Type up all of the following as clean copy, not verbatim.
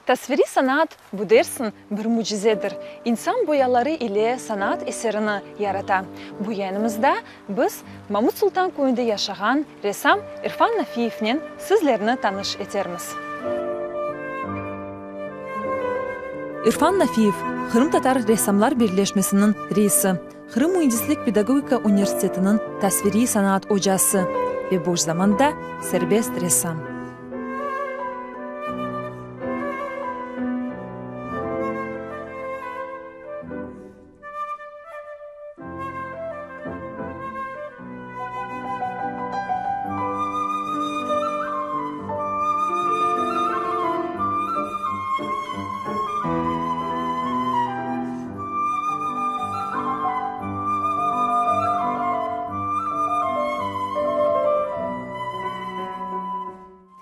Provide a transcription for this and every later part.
Tasviriy sanaat, bu dersiñ, bir mücizedir. İnsan boyaları ile sanaat eserini yarata. Bu yayınımızda biz Mamut Sultan köyünde yaşağan ressam İrfan Nafiyevnen sizlerni tanış etermiz. İrfan Nafiyev, Qırımtatar ressamlar birleşmesiniñ reisi, Qırım müendislik-pedagogika universitetiniñ tasviriy sanaat ocası ve boş zamanda serbest ressam.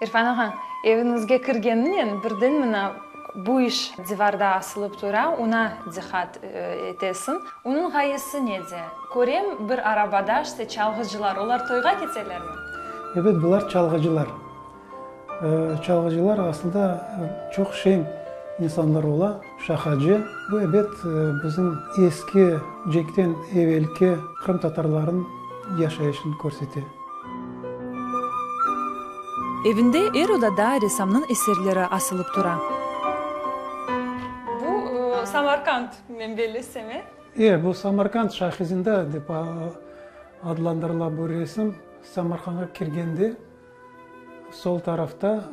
İrfan ağa, eviñizge kirgeninen birden mına bu iş divarda asılıp tura, oña diqqat etesiñ. Onıñ ğayesi nede? Körem, bir arabada işte çalğıcılar, olar toyğa ketelermi? Ebet, bular çalğıcılar. Çalğıcılar aslında çoq şeñ insanlar ola, şaqacı. Bu, ebet, bizim eski, cenkten evelki qırımtatarlarnıñ yaşayışını körsete. Evinde er odada ressamnıñ eserleri asılıp tura. Bu Samarkand, men bellesem, e? E, bu Samarkand Şahizinda dep adlandırıla bu resim. Samarkandğa kirgende sol tarafta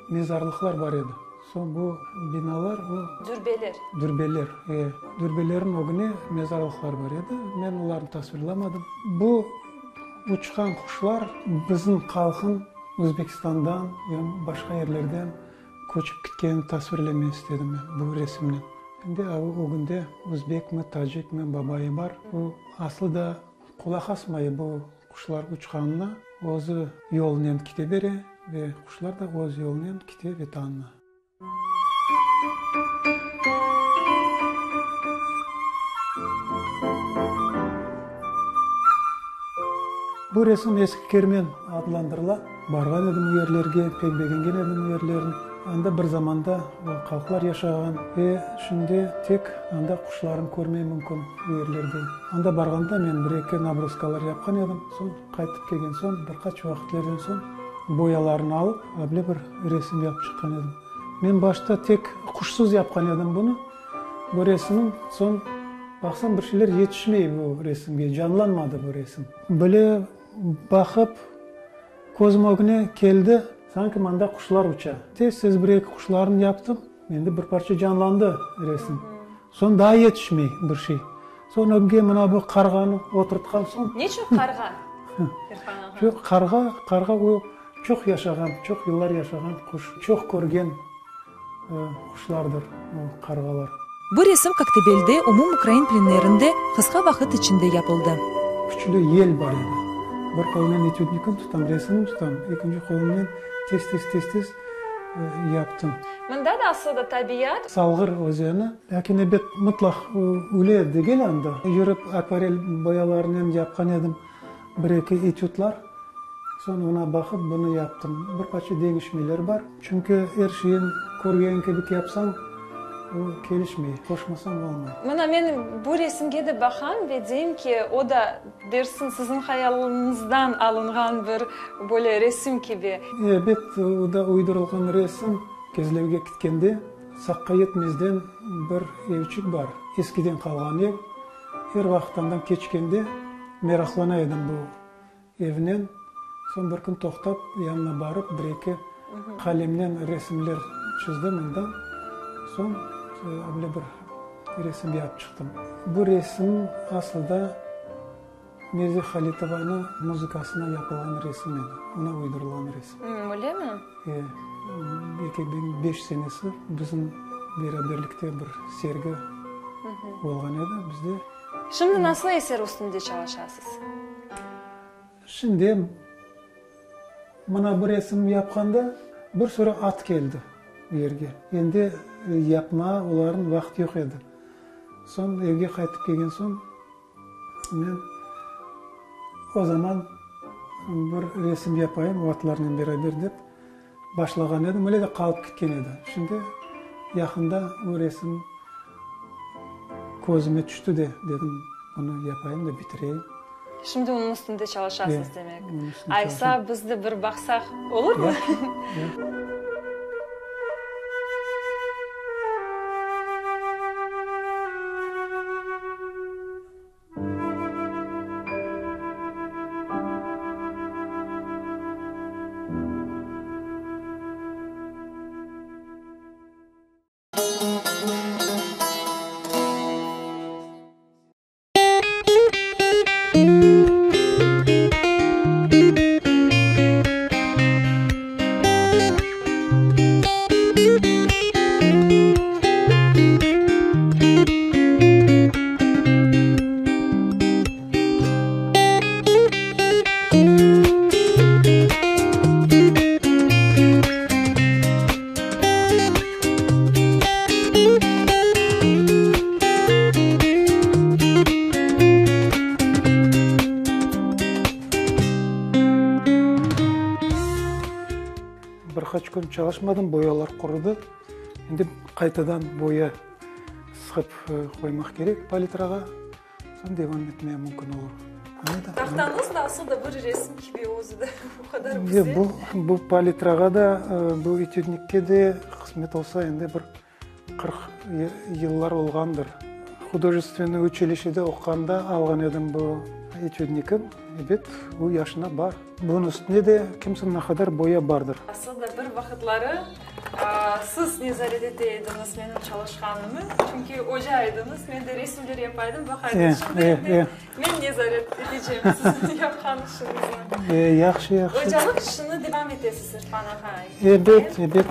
mezarlıqlar bar edi. Soñ bu binalar, o. Dürbeler. Dürbeler, e. Dürbelerniñ ögüne mezarlıqlar bar edi. Men olarnı tasvirlamadım. Bu uçqan quşlar bizim halqın Özbekistandan ya başqa yerlerden köçip kitkenini tasvirlemey istedim men bu resimnen. Endi ögünde özbekmi, tacikmi babayı bar. O aslı da qulaq asmay bu Quşlar uçqanına özü yolunen kite bere ve quşlar da öz yolunen kite Vetanına. Bu resim Eski Kermen adlandırıla. Barğan edim o yerlerge, pek begengen edim o yerlerni. Anda bir zamanda halqlar yaşağan ve şimdi tek anda quşlarnı körmey mümkün o yerlerde. Anda barğanda men bir-eki nabroskalar yapqan edim. Soñ qaytıp kelgen soñ, bir qaç vaqıtlerden soñ boyalarnı alıp, able bir resim yapıp çıqqan edim. Men başta tek quşsız yapqan edim bunı, bu resimni. Soñ baqsam bir şeyler yetişmey bu resimge, canlanmadı bu resim. Böyle baqıp, közüm ögüne keldi, sanki mında quşlar uça. Tez-tez bir-eki quşlarnı yaptım, endi bir parça canlandı resim. Soñ daa yetişmey bir şey. Soñ ögge mına bu qarğanı oturtqan soñ. Neçün qarğa, İrfan ağa? Çoq qarğa, qarğa o çoq yaşağan, çoq yıllar yaşağan quş, çoq körgen quşlardır o qarğalar. Bu resim Koktebelde umumukrain plenerinde qısqa vaqıt içinde yapıldı. Küçlü yel bar edi. Bir qolumnen etüdnikni tutam, resimni tutam, ekinci qolumnen tez-tez-tez-tez yaptım. Mında da aslı da tabiat. Salğır özeni. Lâkin ebet, mıtlaq öyle degil anda. Yürip akvarel boyalarınen yapqan edim bir-eki etüdlar. Soñ oña baqıp bunı yaptım. Bir qaç deñişmeler bar. Çünki er şeyin körgeniñ kibi yapsañ, o kelişmey, qoşmasañ olmay. Mına men bu resimge de baqam ve deyim ki, o da dersiñ siziñ hayalıñızdan alınğan bir böyle resim kibi. Ebet, o da uydurılğan resim. Kezlevge kitkende, Saqqa yetmezden bir evçik bar, eskiden qalğan ev. Er vaqıt andan keçkende meraqlana edim bu Evnen, soñ bir kün toqtap, yanına barıp, bir-eki qalemnen resimler çizdim ondan. Soñ öyle bir resim yapıp çıqtım. Bu resim aslı da Mirze Halitovanıñ muzıkasına yapılğan resim edi, oña uydurılğan resim. Öylemi? E, 2005 senesi bizim beraberlikte bir sergi olğan edi bizde. Şimdi nasıl eser üstünde çalışasız? Şimdi. Mına bu resim yapqanda bir sürü at keldi bu yerge. Endi yapmağa olarnıñ vaqıt yoq edi. Soñ evge qaytıp kelgen soñ men o zaman bir resim yapayım o atlarnen beraber dep başlağan edim. Öyle de qalıp ketken edi. Şimdi yaqında o resim közüme tüşti de, dedim, bunı yapayım da bitireyim. Şimdi onıñ üstünde çalışasız demek. Aysa biz de bir baqsaq olurmı? Bir qaç kün çalışmadım, boyalar qurudı. Endi qaytadan boya sıqıp qoymaq kerek palitrağa. Soñ devam etmeye mümkün olur. Tahtañız da asıl da bir resim kibi özü de o qadar güzel. Bu, bu palitrağa da, bu etüdnikke de qısmet olsa endi bir 40 yıllar olğandır. Hudojestvennoy uçilişede oquğanda alğan edim bu etüdnikim. Ebet, o yaşına bar. Bunıñ üstüne de kimsin ne qadar boya bardır. Asıl da bir vaqıtları siz nezaret ete ediñiz menim çalışqanımı, çünki oca ediñiz, men de resimler yapa edim, baqa edim. Şimdi endi men nezaret etecem siziñ yapqan işiñizni. Yahşı, yahşı. Ocalıq işini devam etesiz, İrfan ağa. Ebet, ebet.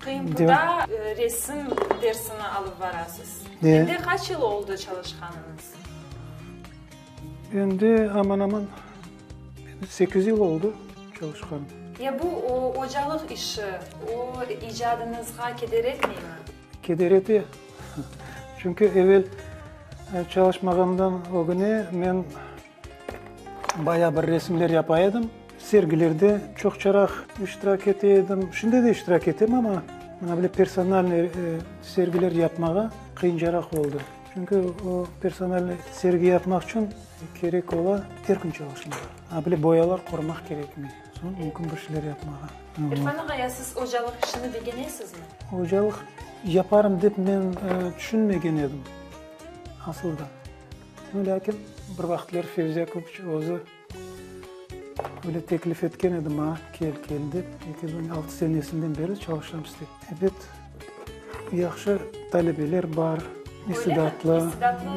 QMPUda resim dersini alıp barasız. Endi qaç yıl oldı çalışqanıñız? Endi aman-aman 8 yıl oldı çalışqanım. Ya bu ocalıq işi, o icadıñızğa keder etmeymi? Keder ete. Çünki evel çalışmağandan ögüne men bayağı bir resimler yapa edim. Sergilerde çoqçaraq iştirak ete edim. Şimdi de iştirak etem, amma mına böyle personalnıy sergiler yapmağa qıyıncaraq oldı. Çünki o personalnıy sergi yapmaq içün kerek ola er kün çalışmağa. A bile boyalar qorumaq kerekmey. Soñ mümkün bir şeyler yapmağa. İrfan ağa, ya siz ocalıq işini begenesizmi? Ocalıq yaparım dep men tüşünmegen edim asılda. No, lâkin bir vaqıtları Fevzi Yakuboviç özü öyle teklif etken edi maña, kel, kel dep. 2006 senesinden beri çalışam işte. Ebet, yahşı talebeler bar, istidatlı,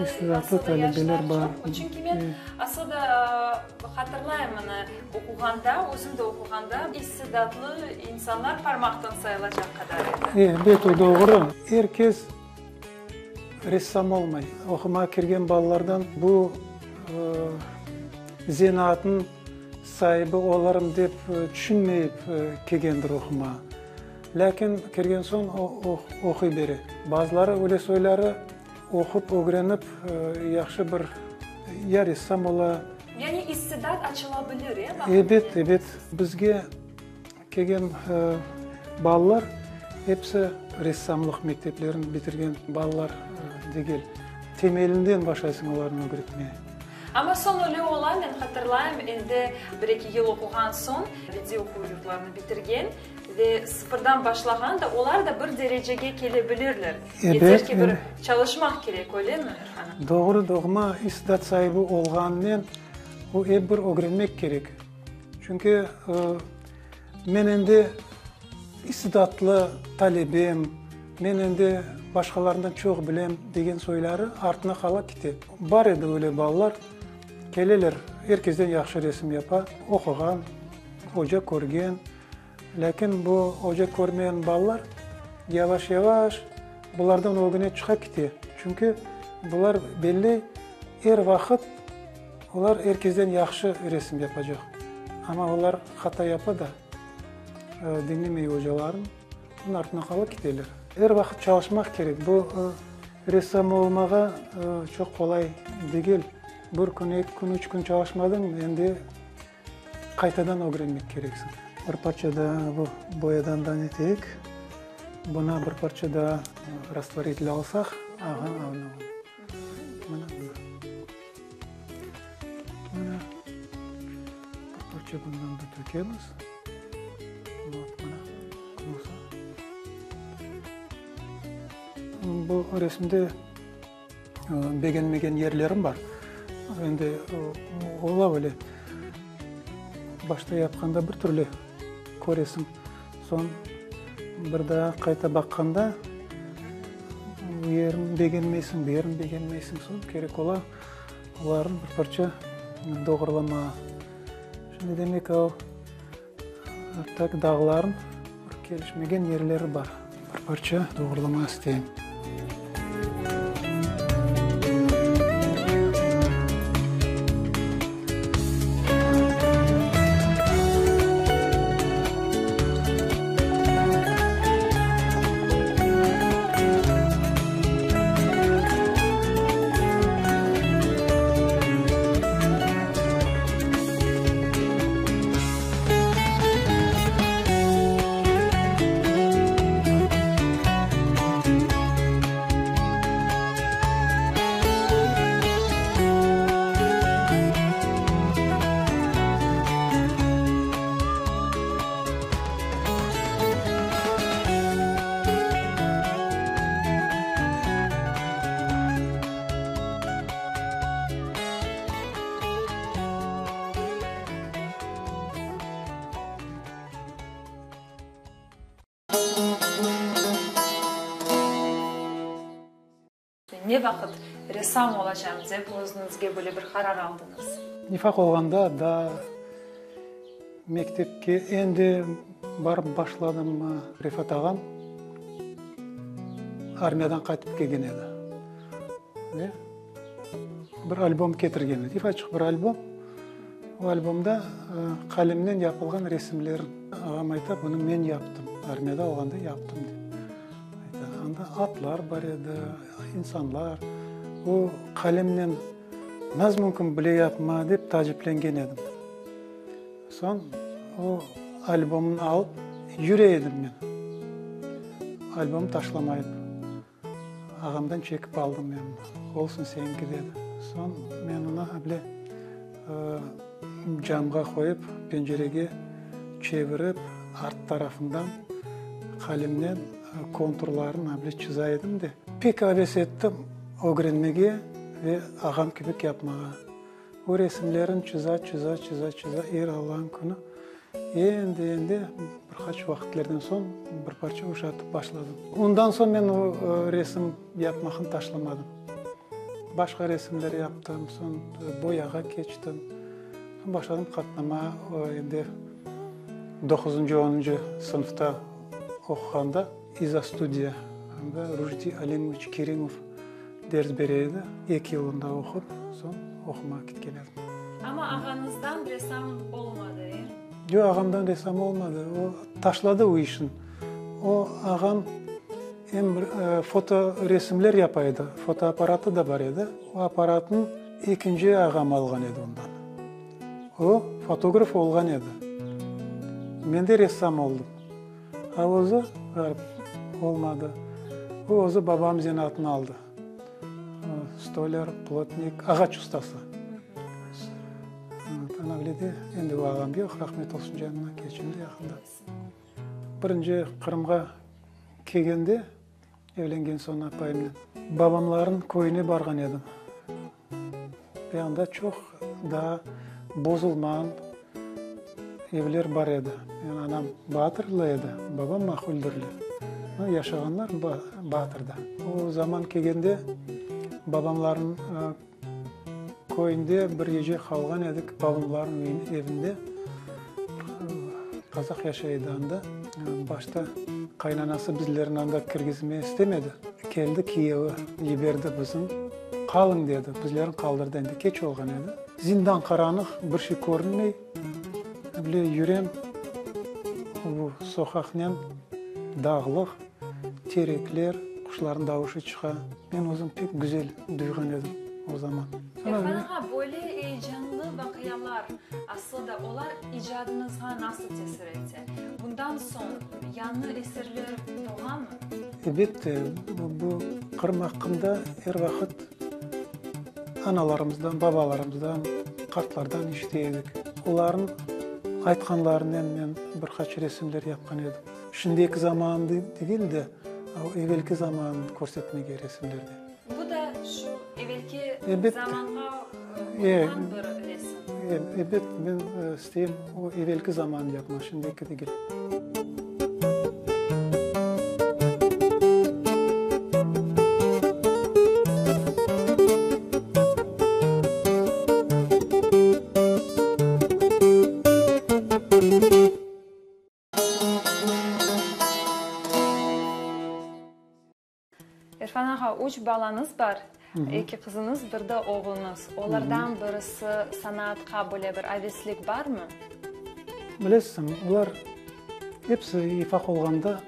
istidatlı talebeler bar. Çünki men asıl da hatırlayım, mına, oquğanda, özüm de oquğanda, istidatlı insanlar parmaqtan sayılacaq qadar edi. Ebet, o doğru. Er kes Ressam olmay. Oqumağa kirgen balalardan bu zenaatnıñ saibi olarım dep tüşünmeyip kelgendir oqumağa. Lâkin kirgen soñ oquy bere. Bazıları öyle soyları oqup, ögrenip yahşı bir ya ressam ola. Yani istidat açıla bilir, e, vaqtında? Ebet, ebet. Bizge Kelgen balalar episi ressamlıq mekteplerini bitirgen balalar degil. Temelinden başlaysıñ olarnı ögretmeye. Amma soñ öyle ola, men hatırlayım, endi bir-eki yıl oquğan soñ, bediiy oquv yurtlarını bitirgen ve sıfırdan başlağan da, olar da bir derecege kele bilirler. Yeter ki, bir çalışmaq kerek, öylemi, Erhan ağa? Doğru, doğma istidat saibi olğanınen o ep bir ögrenmek kerek. Çünki men endi istidatlı talebem, men endi başqalarından çoq bilem degen soyları artına qala kete. Bar edi öyle balalar, keleler, er kezden yahşı resim yapa, oquğan, oca körgen. Lâkin bu oca körmeyen balalar yavaş-yavaş bulardan ögüne çıqa kete. Çünki bular belli, er vaqıt olar er kezden yahşı resim yapacaq. Amma olar hata yapa da. Diñlemey ocaların, onıñ artına qala keteler. Er vaqıt çalışmaq kerek. Bu ressam olmağa çoq qolay degil. Bir kün, eki kün, üç kün çalışmadıñ, endi qaytadan ögrenmek kereksiñ. Bir parça daa bu boyadan da neteyik. Buna bir parça daa rastvoritelь alsaq, aha, ana, mına, mına. Mına, bir parça bundan da tökemiz. Vot, mına, olsa. Bu resimde begenmegen yerlerim bar. Endi ola bile. Başta yapqanda bir türlü köresiñ, soñ bir daa qayta baqqanda bu yerini begenmeysiñ, bu yerini begenmeysiñ, soñ kerek ola olarnı bir parça doğrulamağa. Şimdi demek o tak dağların bir kelişmegen yerleri bar. Bir parça doğrulama isteyim. Ne vaqıt ressam olacam dep özüñizge böyle bir qarar aldıñız? Nifaq olğanda daa mektepke endi barıp başladım. Refat ağam armiyadan qaytıp kelgen edi ve bir albom ketirgen edi, ufaçıq bir albom. O albomda qalemnen yapılğan resimler. Ağam ayta, bunı men yaptım, armiyada olğanda yaptım, dep ayta. Anda atlar bar edi, insanlar. O qalemnen naz mümkün bile yapma, dep taaciplengen edim. Soñ o albomnı alıp yüre edim men, albomnı taşlamayıp. Ağamdan çekip aldım men onı. Olsun seniñki, dedi. Soñ men onı able camğa qoyıp, pencerege çevirip, art tarafından qalemnen konturlarını able çıza edim de, pek aves ettim ögrenmege ve ağam kibi yapmağa. O resimlerin çıza, çıza, çıza, çıza, er Allanıñ künü endi, endi bir qaç vaqıtlerden soñ bir parça uşatıp başladım. Ondan soñ men o resim yapmaqnı taşlamadım. Başqa resimler yaptım, soñ boyağa keçtim. Soñ başladım qatnamağa, endi doquzıncı, onuncı sınıfta oquğanda izostudiya, anda Rujdi Alimoviç Kerimov Ders bere edi. Eki yıl onda oqup, soñ oqumağa ketken edim. Amma ağañızdan ressam olmadı, e? Yoq, ağamdan ressam olmadı. O, taşladı o işni. O, ağam em bir fotoresimler yapa edi, fotoapparatı da bar edi. O apparatnı ekinci ağam alğan edi ondan. O, fotograf olğan edi. Men de ressam oldım. A özü, ğarip, olmadı. O özü babam zenaatını aldı. Stoler, plotnik, ağaç ustası. Ana öyle de, endi o ağam yoq, rahmet olsun canına, keçindi yaqında. Birinci Qırımğa kelgende, evlengen soñ apayımnen, babamların köyüne barğan edim. Ve anda çoq daa bozulmağan evler bar edi. Yani anam Baatırlı edi, babam Mahuldürli. Yaşağanlar Baatırda. O zaman kelgende babamların köyünde bir gece qalğan edik, babamların evinde. Qazaq yaşay edi anda. Başta qaynanası bizlerni anda kirgizmege istemedi. Keldi kiyevi, yiberdi bizni. Qalıñ, dedi, bizlerni qaldırdı, endi keç olğan edi. Zindan qaranıq, bir şey körünmey. Bile yürem. Bu soqaqnen dağlıq, terekler, quşlarnıñ davuşı çıqa. Men özüm pek güzel duyğan edim o zaman. İrfan ağa, böyle eyecanlı vaqialar, aslı da olar icadıñızğa nasıl tesir ete? Bundan soñ yañı eserler doğamı? Elbette, bu Qırım aqqında er vaqıt analarımızdan, babalarımızdan, qartlardan eşite edik. Olarnıñ aytqanlarınen men bir qaç resimler yapqan edim. Şimdiki zaman degil de, evelki zamannı körsetmege resimlerde. Bu da şu evelki zamanğa uyğan bir resim. Ebet, men isteyim o evelki zamannı yapmaq, şimdiki degil. İrfan ağa, üç balañız bar, eki qızıñız, bir de oğluñız. Olardan birisi sanaatqa böyle bir aveslik barmı? Bilesiñ, olar episi ifaq olğanda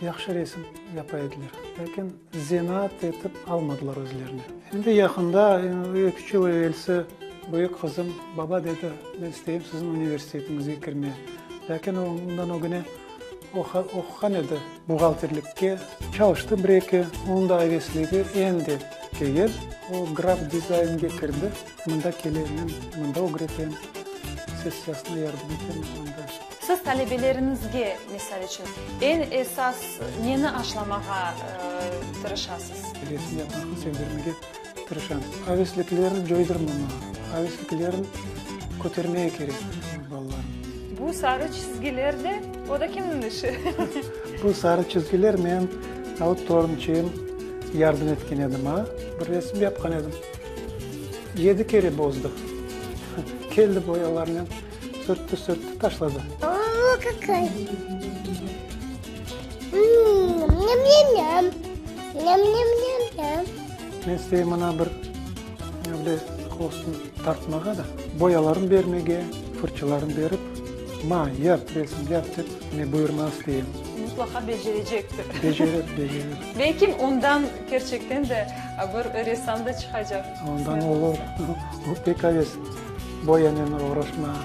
yahşı resim yapa ediler. Lâkin zenaat etip almadılar özlerine. Endi yaqında, eki-üç yıl evelsi büyük qızım, Baba, dedi, men isteyim siziñ universitetiñizge kirmege. Lâkin o, ondan ögüne oquğan edi buhgalterlikke, çalıştı bir-eki, onıñ da avesligi endi kelgen. O, graf dizaynge kirdi, mında kele, men mında ögretem, sessiyasına yardım etem anda. Siz talebeleriñizge, misal içün, eñ esas neni aşlamağa tırışasız? Resim yapmaqnı sevdirmege tırışam. Avesliklerini coydurmamağa, avesliklerini kötermege kerek balalarnıñ. Bu sarı çizgiler de, o da kimniñ işi? Bu sarı çizgiler menim alıp torunçığım yardım etken edi maña. Bir resim yapqan edim. Yedi kere bozdı. Keldi boyalarnen sürtti, sürtti, taşladı. O, kakay. Nyam-nyam-nyam. Nyam-nyam-nyam-nyam. Men isteyim mına bir böyle holstnı tartmağa da, boyalarını bermege, fırçılarını berip, ma, yap, resim yap dep men buyurmağa isteyim. Mutlaqa becerecektir. Becerir, becerir. Belki ondan kerçekten de bir ressam da çıqacaq. Ondan olur. O pek aves boyanen oğraşmağa.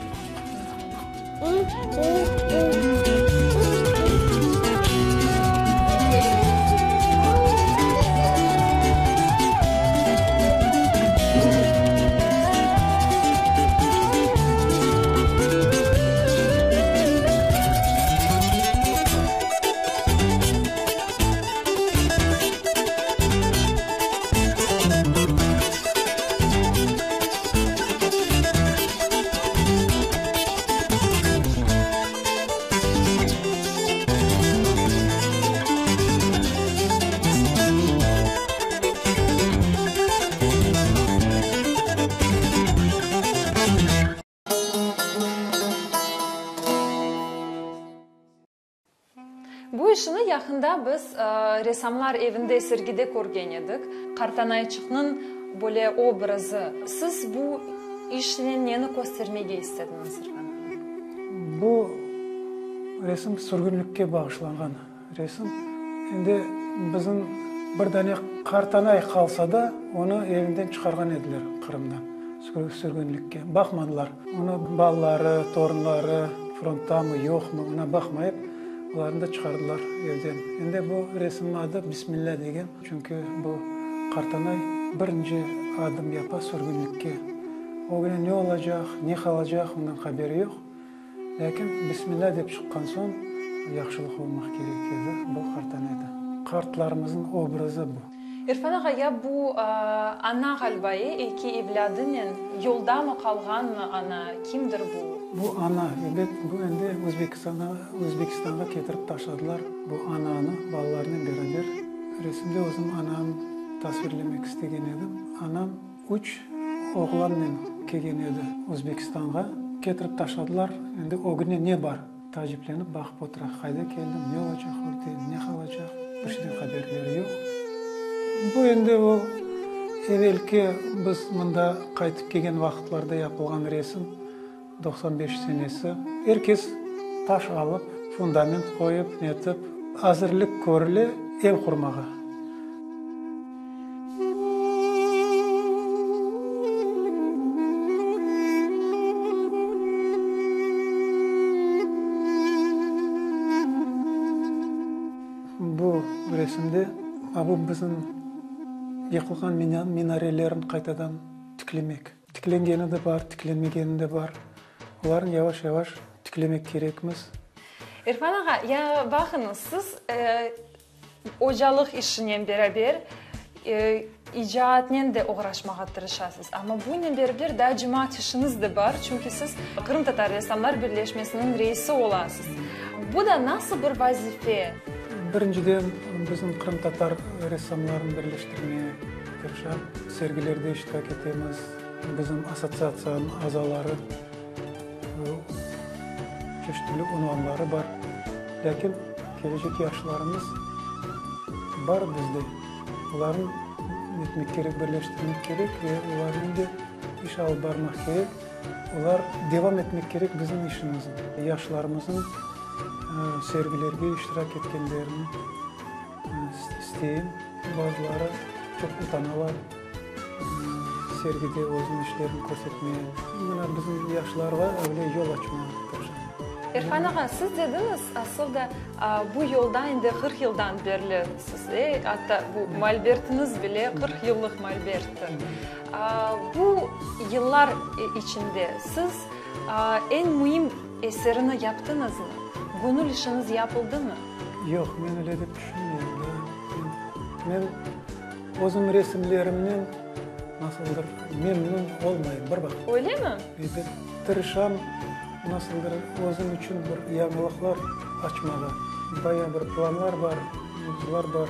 Bu işini yaqında biz Ressamlar evinde sergide körgen edik. Qartanayçıqnıñ böyle obrazı. Siz bu işnen neni köstermege istediñiz, İrfan ağa? Bu resim sürgünlikke bağışlanğan resim. Endi bizim bir dane qartanay qalsa da, onı evinden çıqarğan ediler Qırımdan sürgünlikke. Baqmadılar. Onı balaları, torunları fronttamı, yoqmı, oña baqmayıp, olarnı da çıqardılar evden. Endi bu resimniñ adı Bismillâ degen, çünki bu qartanay birinci adım yapa sürgünlikke. Ögüne ne olacaq, ne qalacaq, ondan haberi yoq. Lâkin Bismillâ dep çıqqan soñ, yahşılıq olmaq kerek edi bu qartanayda. Qartlarımıznıñ obrazı bu. İrfan ağa, ya bu ana ğaliba, e, eki evlâdınen yoldamı qalğanmı ana, kimdir bu? Bu ana, ebet, bu endi Özbekistanğa, Özbekistanğa ketirip taşladılar bu ananı balalarınen beraber. Resimde özüm anamnı tasvirlemek istegen edim. Anam üç oğlannen kelgen edi Özbekistanğa. Ketirip taşladılar, endi ögüne ne bar? Taaciplenip baqıp otura, qayda keldim, ne olacaq ögde, ne qalacaq, bir şeyden haberleri yoq. Bu endi o evelki biz mında qaytıp kelgen vaqıtlarda yapılğan resim, 95 senesi. Er kes. Taş alıp, fundament qoyıp, netip, azırlik körüle ev qurmağa. Bu resimde, a bu bizim yıqılğan minarelerin qaytadan tiklemek. Tiklengeni de bar, tiklenmegeni de bar. Olarnı yavaş-yavaş tiklemek kerekmiz. İrfan ağa, ya baqıñız, siz ocalıq işinen beraber icaatnen de oğraşmağa tırışasız. Amma bunen beraber daa cemaat işiñiz de bar, çünki siz Qırımtatar ressamlar birleşmesiniñ reisi olasız. Bu da nasıl bir vazife? Birinciden, bizim qırımtatar ressamlarını birleştirmege tırışam. Sergilerde iştirak etemiz. Bizim assotsiatsiyanıñ azaları çeşit türlü unvanları bar. Lâkin kelecek yaşlarımız bar bizde. Olarnı netmek kerek, birleştirmek kerek ve olarnen de iş alıp barmaq kerek. Olar devam etmek kerek bizim işimizni. Yaşlarımıznıñ sergilerge iştirak etkenlerini isteyim. Bazıları çoq utanalar sergide özüniñ işlerini körsetmeye. Mına bizim yaşlarğa öyle yol açmağa tırışam. İrfan ağa, siz dediñiz, asıl da bu yolda endi 40 yıldan berli siz, e, atta bu molbertiñiz bile 40 yıllıq molberttir. Bu yıllar içinde siz eñ müim eserini yaptıñızmı? Göñül işiñiz yapıldımı? Yoq, men öyle dep tüşünmeyim da. Men özüm resimlerimnen nasıldır memnün olmayım bir vaqıt. Öylemi? Ebet. Tırışam nasıldır özüm içün bir yañılıqlar açmağa. Baya bir planlar bar, mevzular bar.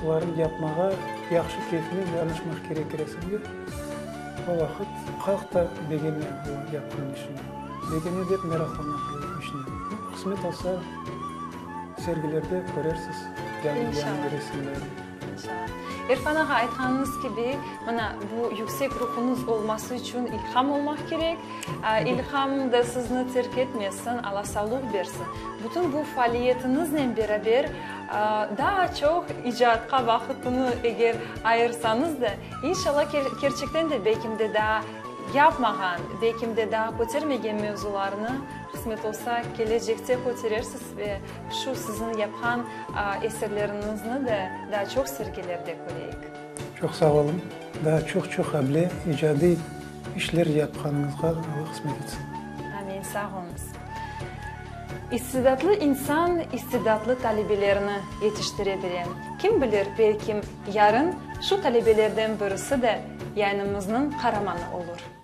Olarnı yapmağa, yahşı keyfnen yanaşmaq kerek resimge. O vaqıt halq da begene bu yapqan işini. Begene dep meraqlana bu işnen. Qısmet olsa, sergilerde körersiz yañı-yañı resimlerni. İnşallah. İrfan ağa, aytqanıñız kibi, mına bu yüksek ruhuñız olması içün ilham olmaq kerek. İlham da sizni terk etmesin, Alla sağlıq bersin. Bütün bu faaliyetiñiznen beraber daa çoq icatqa vaqıtını eger ayırsañız da, inşallah, kerçekten de belkim de daa yapmağan, belkim de daa kötermegen mevzularnı, qısmet olsa, kelecekte köterersiz ve şu siziñ yapqan eserleriñizni de daa çoq sergilerde köreyik. Çoq sağ oluñ. Daa çoq-çoq able icadiy işler yapqanıñızğa Alla qısmet etsin. Amin, sağ oluñız. İstidatlı insan istidatlı talebelerini yetiştire bile. Kim bilir, belkim, yarın şu talebelerden birisi de yayınımıznıñ qaramanı olur.